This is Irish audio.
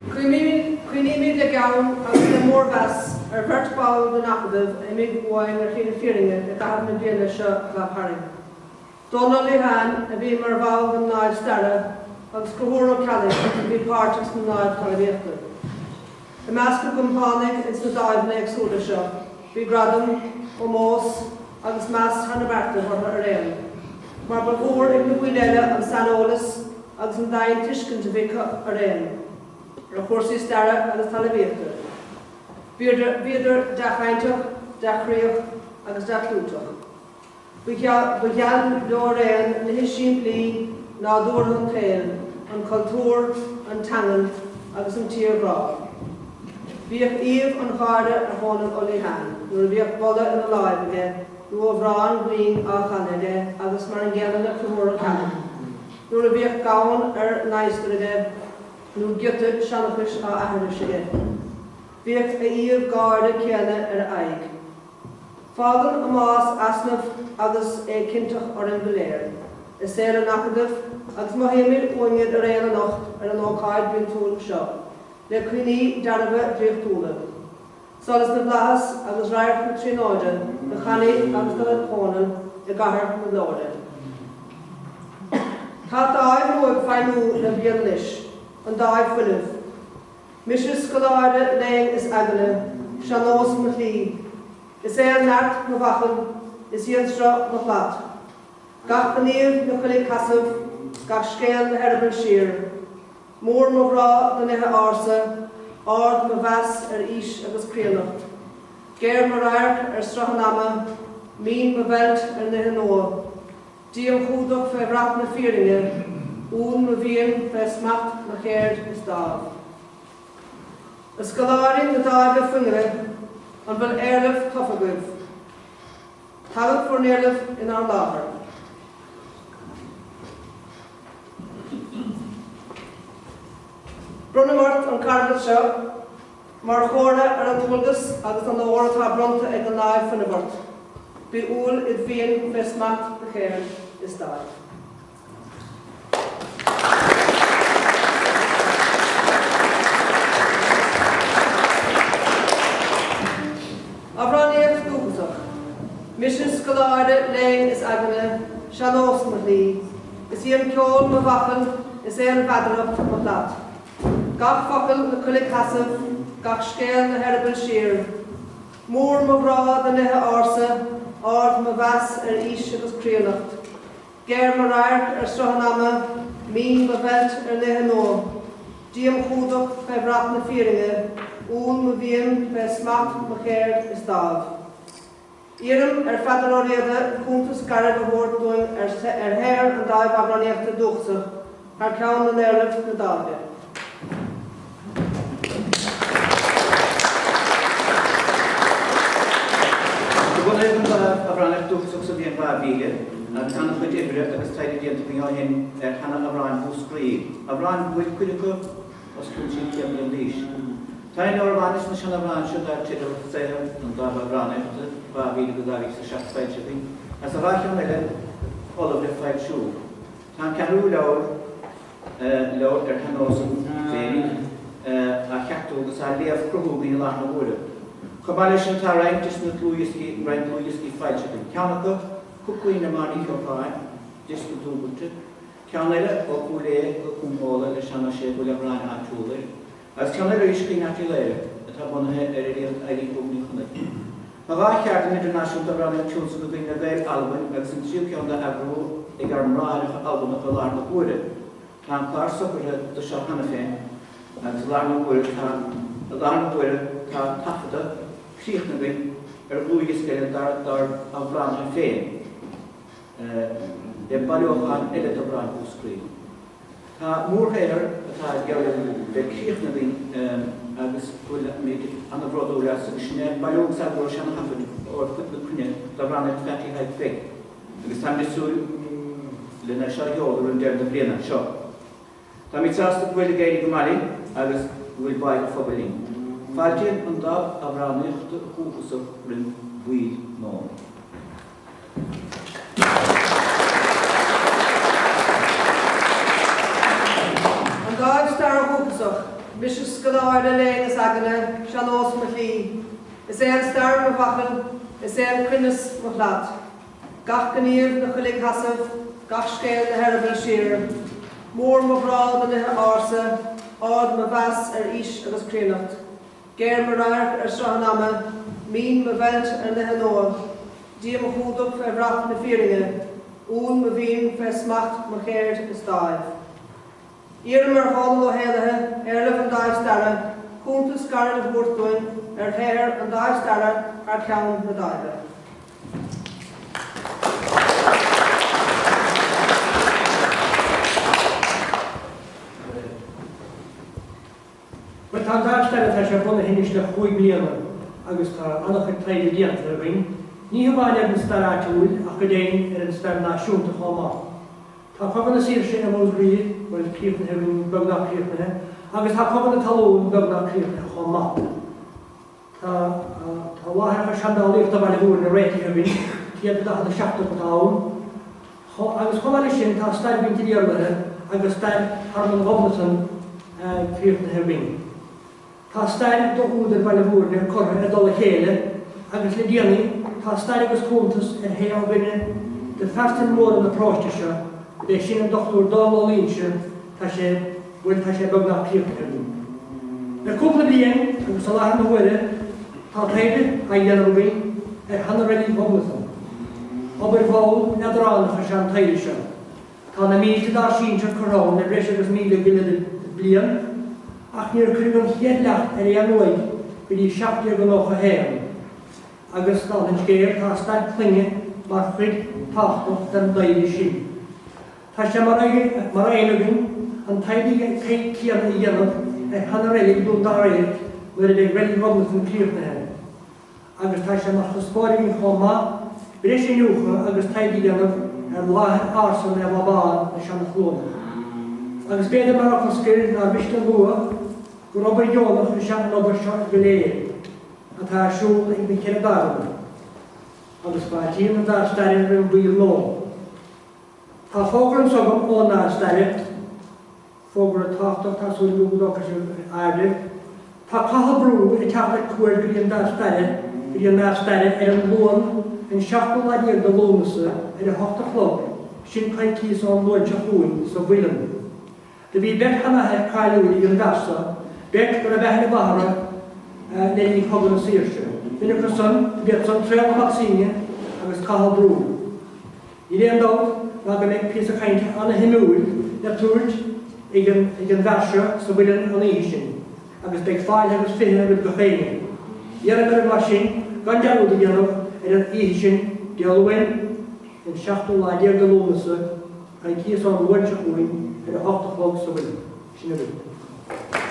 Cuimhnímid le gean agus le mórmheas ar bheirt bhall den Acadamh a imigh uainn ar shlí na fírinne i gcaitheamh na bliana seo a ghabh tharainn. Dónal Ó Liatháin, a bhí mar bhall den Dáimh Staire, agus Conchúr Ó Ceallaigh, a bhí páirteach sna Dáimh Talmhaíochta. I measc a gcompánaigh ins na dáimheanna éagsúla seo, bhí gradam, ómós agus meas thar na beartaibh orthu araon, mar ba mhór ag na baill eile an saineolas agus an domhaintuiscint a bhí acu araon ar chúrsaí staire agus talmhaíochta. Bhíodar dea-chainteach, dea-chroíoch agus dea-chlúiteach. Ba gheal leo araon nithe simplí, nádúrtha an tsaoil, an cultúr, an teangain agus an tírghrá. Bhíodh aoibh an gháire ar Dhónal Ó Liatháin nuair a bhíodh boladh ina láimh aige nó amhrán grinn á chanadh aige agus mar an gcéanna le Conchúr Ó Ceallaigh nuair a bhíodh gamhain ar n-adhastar aige nó giota seanchais á aithris aige. Bhíodh a aoibh gáire céanna ar a aghaidh. Fágann a mbás easnamh agus éiginnteacht orainn go léir i saol an Acadaimh agus mothaímid uainn iad araon anocht ar an ócáid bhliantúil seo le cuimhní dearfa draíochtúla. Solas na bhFlaitheas agus radharc na Tríonóide do Chonnie agus do Dhónal i gCathair na Glóire. Tá dáimh nua ag feidhmiú le bliain anois, an Dáimh Fuinnimh. Mise scoláire léinn is eagna, sean-nós mo shlí. Is é an neart mo mheáchan, is í an sruth mo shlat. Gach gníomh 'na choiligh sheasaimh, gach scéal 'na heireaball siar. Mór mo ghrá do nithe ársa, ard mo mheas ar aois agus críonnacht. Géar mo radharc ar sruth an ama, mín mo mheilt ar nithe nua. Dím chumhdach fé bhrat na fírinne, umhal mo mhian fé smacht mo cheird is dámh. A scoláirí na Dáimhe Fuinnimhe, an bhfuil éarlamh tofa agaibh? Tagadh bhur n-éarlaimh inár láthair. Bronnaim ort an carbad seo mar chomhartha ar an dualgas agus an onóir atá bronnta ag an nDáimh Fuinnimh ort. Bí umhal id mhian fé smacht do cheird is dáimh. Amhránaíocht Dúchasach. Mise scoláire léinn is eagna, sean-nós mo shlí. Is í an ceol mo mheáchan, is é an mheadaracht mo shlat. Gach focal 'na coiligh sheasaimh, gach scéal 'na heireaball siar. Mór mo ghrá do nithe ársa, ard mo mheas ar aois agus críonnacht. Géar mo radharc ar sruth an ama, mín mo mheilt ar nithe nua. Dím chumhdach fé bhrat na fírinne, umhal mo mhian fé smacht mo cheird is dáimh. Iarraim ar Pheadar Ó Riada cuntas gairid a thabhairt dúinn ar shaothar an Dáimh Amhránaíochta Dúchasach thar ceann na n-éarlamh na Dáimhe. Do bunaíodh an Dámh Amhránaíocht Dúchasach sa bhliain 2000 agus tá an-chuid oibre agus taighde déanta againn ó shin ar sheana-amhráin Mhúscraí, amhráin go bhfuil cuid acu os cionn 300 bliain d'aois. Tá leabhar a bhaineas na seanamhráin seo dar teideal Saothar an Dáimh Amhránaíochta 2000-2007 foilsithe againn, agus tá 2 cheann eile ullamh le foilsiú. Tá an ceathrú leabhar, leabhar ar shean-nós an Bhéinig, á cheartú agus á léamhchruthú againn i láthair na huaire. Chomh maith leis sin tá roinnt de na dlúthdhioscaí, roinnt dlúthdhioscaí foilsithe againn. Ceann acu, Cúpla le Máire Ní Cheocháin, diosca dúbailte. Ceann eile, Ó Chúil Aodha go Cúm Eola le Seán Ó Sé a bhfuil amhráin áitiúla air. Agus ceann eile arís Caoineadh Uí Laoire, atá bunaithe ar fhilíocht Eilís Óg Ní Chonaill. Tá 2 cheardlann idirnáisiúnta amhránaíocht tionscnaithe againn le Gaeil Albain agus an tríú ceann dá eagrú ag ár mbráithreacha Albanacha i láthair na huaire. Tá an clár socraithe do seo cheana féin agus i láthair na huaire tá i láthair na huaire tá taifeadadh críochnaithe againn ar dhlúthdhiosca eile dár dár amhránaithe féin le bailiúchán eile d'amhráin Mhúscraí. Tá mórshaothar atá geall le bheith críochnaithe againn agus go bhfuilimid ana-bhródúil as agus sin é bailiú agus eagrú seana-thaifid ó ar fud na cruinne d'amhránaíocht Pheaití Thaidhg Bhig agus táimid ag súil lena seo a sheoladh roimh deireadh na bliana seo. Táimid sásta go bhfuil ag éirí go maith linn agus go bhfuil baill an phobail linn. Fáiltíonn an Dámh Amhránaíochta Dhúchasach roimh bhaill nua. An Dáimh Staire Dhúchasach. Mise scoláire léinn is eagna, sean-nós mo shlí. Is é an stair mo bhachall, is é an cruinneas mo shlad. Gach gníomh 'na choiligh sheasamh, gach scéal 'na heireaball siar. Mór mo ghrá do nithe ársa, ard mo mheas ar aois agus críonnacht. Géar mo radharc ar sruth an ama, mín mo mheilt ar nithe nua. Dia mo chumhdach fé bhrat na fírinne, umhal mo mhian fé smacht mo cheird is dáimh. Iarraim ar Dhónall Ó hÉallaithe, éarlamh an Dáimh Staire, cuntas gairid a thabhairt dúinn ar shaothar an Dáimh Staire thar ceann na Dáimhe. Bhuel, tá an Dáimh Staire, tá sé bunaithe anois le chúig bliana agus tá an-chuid taighde déanta againn, ní hamháin ar an stair áitiúil ach go deimhin ar an stair náisiúnta chomh maith. Tá Cogadh na Saoirse i Múscraí, bhuel, críochnaithe againn, beagnach críochnaithe, agus tá Cogadh na Talún beagnach críochnaithe chomh maith. Tá tá láithreacha seandálaíochta Bhaile Mhúirne réitithe againn, 147 acu atá ann, agus chomh maith leis sin tá stair mhuintir Iarlaithe agus stair Thearmann Ghobnatan críochnaithe againn. Tá stair d'údair Bhaile Mhúirne curtha i dtoll a chéile agus le déanaí tá stair agus cuntas ar shaol dhuine de phearsain mhóra na paróiste seo, b'é sin an Dr Dónal Ó Loingsigh, tá sé, bhuel tá sé beagnach críochnaithe againn. Le cúpla bliain agus i láthair na huaire tá taighde á dhéanamh againn ar sheana-reilig Ghobnatan. Obair mhall leadránach is ea an taighde seo. Tá na mílte dár sinsir curtha ann le breis agus 1,000 go leith bliain, ach níor cuireadh an chéad leacht ar aon uaigh go dtí 1791. Agus, dála an scéil, tá stair clainne mar chuid tábhachtach den dtaighde sin. Tá sé mar aidhm againn an taighde céanna a dhéanamh ar sheana-reilig Dún Dá Radharc nuair a bheidh reilig Ghobnatan críochnaithe. Agus tá sé mar chuspóir againn chomh maith breis iniúchadh agus taighde a dhéanamh ar láthair ársa Naomh Abán na Seanchluanach. Agus b'fhéidir mar fhocal scoir nár mhiste a lua gur obair dheonach is ea an obair seo go léir atá ar siúl ag na ceithre dámhanna. Agus fáiltíonn an Dámh Staire roimh bhaill nua. Tá fógra anso agam ón nDámh Staire, fógra tábhachtach, tá súil agam go dtógfaidh sibh aird air. Tá Cathal Brugha ag teacht ar cuairt go dtí an Dámh Staire, go dtí an nDámh Staire ar an Luan an seachtú lá déag de Lúnasa ar a hocht a chlog, sin coicíos ón Luan seo chugainn, sa Mhuileann. Do bhí beirt sheanathair cáiliúil ag an bhfear so, beirt go raibh aithne mhaith orthu le linn Chogadh na Saoirse. Duine acu san, do b'iad san Traolach Mac Suibhne agus Cathal Brugha. Níl aon dabht ná go mbeidh píosa cainte ana-shuimiúil le tabhairt ag an ag an bhfear seo sa Mhuileann an oíche sin, agus beidh fáilte agus 20 roimh gach éinne. Iarraim oraibh mar sin gan dearúd a dhéanamh ar an oíche sin, Dé Luain, an seachtú lá déag de Lúnasa, Coicíos ón Luan seo chugainn ar a hocht a chlog sa Mhuileann. Sin agaibh.